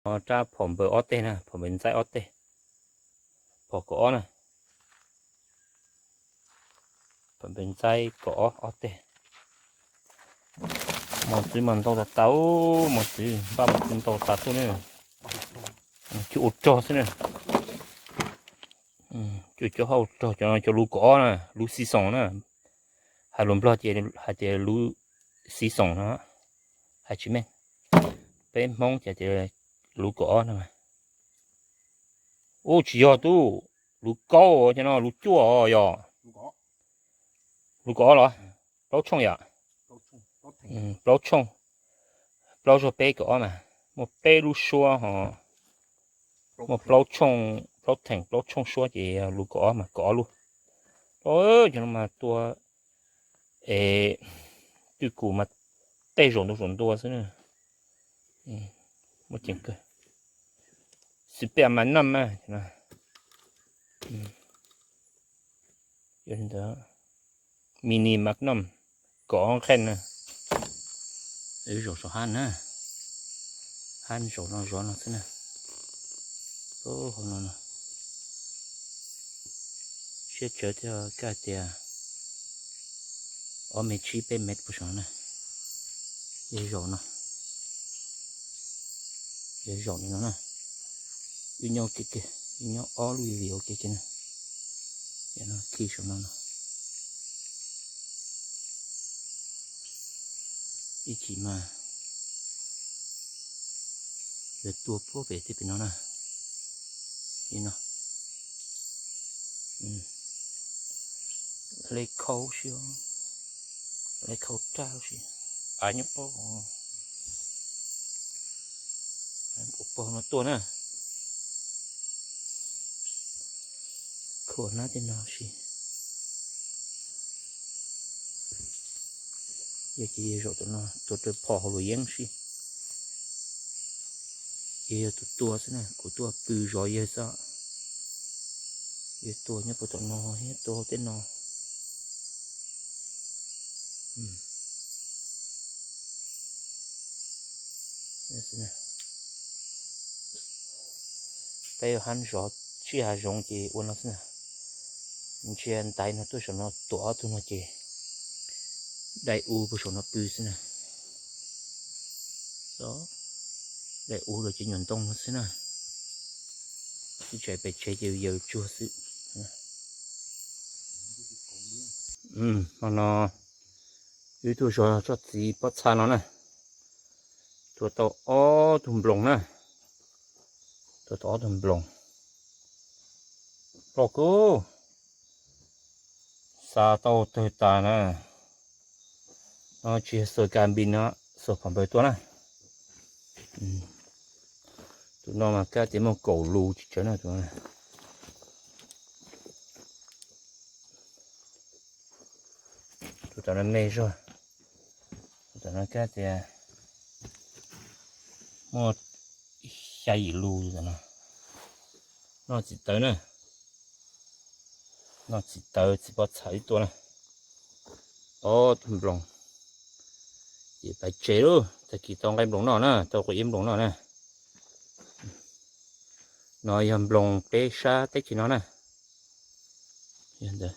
Rab phom npaws ob teg na, phom npaws ntxaib ob teg, phom kaum ob na, phom npaws ntxaib kaum ob ob teg. Mos txwv mas ntau tas tas, mos txwv npaj mos txwv ntau tas tuaj ne. Cuaj ua rog xwb na. Cuaj cov hauj rog cov no cov lub kaum ob na, lub season na. Hais lus Nplog ces hais tias lub season no, hais tsis meej. Peb Hmoob ces tias lub kaum ob no. Ub, tsis yog tub, lub kaub cov no lub cuaj os yog. Lub kaum ob los? Plaub tshooj yom? Plaub tshooj, plaub zaug peb kaum ob mas. Muaj peb lub suab ho muaj plaub tshooj, plaub theem plaub tshooj suab ces lub kaum ob mas kaum ob lub. Cov no mas tua es twj kum mas tej zaum ntu zaum ntua xwb na. Muaj ceem kawg. Xwb peb mas noj mas ntawd, mini magnum, kaum ob nqaij na. Zaum saum hab na, hab zaum no zov no xwb na. Hauv no no siab tsawv thiab, kaj tias ob mev tsib peb mev puag saum no na. Yog zaum no, yog zaum li no na. Wb nyob ua ke, wb nyob ob lub viv ua ke na. Yog no khi saum no no. Ib chim mas yuav tua puag pem tej pem no na. Li no. Hle khau si, hle khau raj si. Av nyob pob, ua pog no tuaj na. Khuam hnab tej no si. Yog ces yawg zaum tom no tua raws phom hauv luam yeeb si. Yawg yog tus tua xwb na, kuv tuaj pw zov yawg xwb. Yawg tua nyob puag tom no thiab tua tej no. Peb ua hab zov sij hav zoov ces ua no xwb na. Ntsia ntaiv no tuaj saum no tuam ob tug no ces dai u puag saum no pw xwb na. Dai u los ces nyuam ntoo no xwb na. Ib tsam pem tsev ces yaws tsuag xwb. Hmo no wb tuaj zov tsob txiv pob txha no na. Tua tau ob tug nploos na. Tua tau ob tug nploos. Ploj kub. Xa tau tawg tas na. No tsis yog xuas kas npis no, xuas phom npaws tua na. Tus no mas kab tias muaj kaum lus tsis tsawg na tus no. Tus tom no me zog. Tus tom no kab tias muaj xya yim lus tom no. Noj txiv tawv na. Noj txiv tawv txiv pob txha ib tuaj na. Ob tug nploos. Ces pais tsev lauj, tag kis tau nqaij nploos noj na, tau quav iab nploos noj na. No yog nploos peb sab teb chaws no na. Yog ntawd.